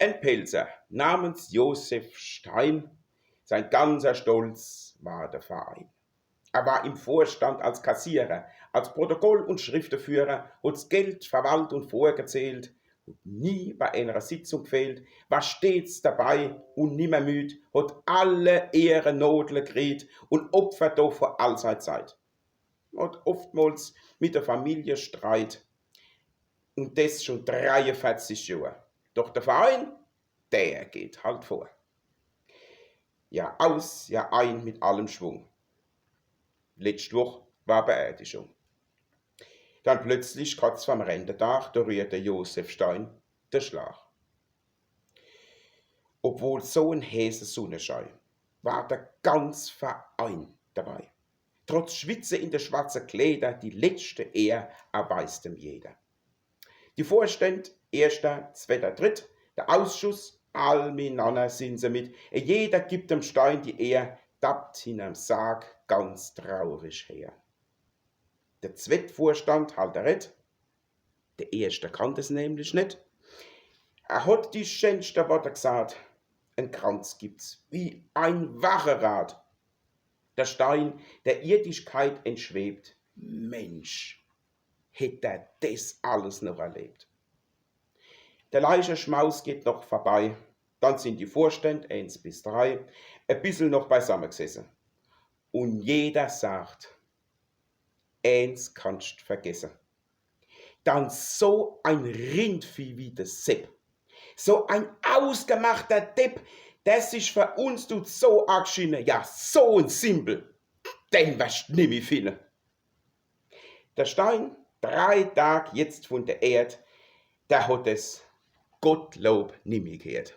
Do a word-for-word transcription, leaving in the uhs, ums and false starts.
En Pälzer namens Josef Stein, sein ganzer Stolz war der Verein. Er war im Vorstand als Kassierer, als Protokoll- und Schrifteführer, hot's Geld verwalt und vorgezählt, hot nie bei einer Sitzung gefehlt, war stets dabei und nimmermüd, hot alle Ehrenodle kriet und opfert dofür all sei Zeit. Hot oftmals mit der Familie Streit, und des schon dreiunvierzig Johr. Doch der Verein, der geht halt vor. Jahr aus, Jahr ein mit allem Schwung. Letzt Woch war Beerdigung. Dann plötzlich, kurz vorm Rentetag, da rührt der Josef Stein der Schlag. Obwohl so en heeße Sunneschei, war der ganz Verein dabei. Trotz Schwitze in de schwarze Kleder, die letschte Ehr erweist em jeder. Die Vorständ, erschter, zwetter, dritt, der Ausschuss, all minanner sin se mit. E jeder gibt dem Stein die Ehr, dappt hinnerm Sarg ganz traurig her. Der zwett Vorstand halt de Redd, der erschte kann des nämlich net. Er hot die schänschte Worte gsat, en Kranz gibt's wie en Wacherat. Der Stein, der Irdischkeit entschwebt, Mensch, hätt er des alles noch erlebt. Der Leicheschmaus geht noch vorbei, dann sin die Vorständ eens bis drei e bissel noch beisamme gsesse. Und jeder sagt: Eens kannscht vergesse. Dann so en Rindvieh wie de Sepp. So en ausgemachter Depp, der sich für uns dut so arg schinne. Ja, so en Simpel, den werscht nimmi finne. Der Stein, drei Tag jetzt von der Erd, der hot es, Gottlob, nimmi gehört.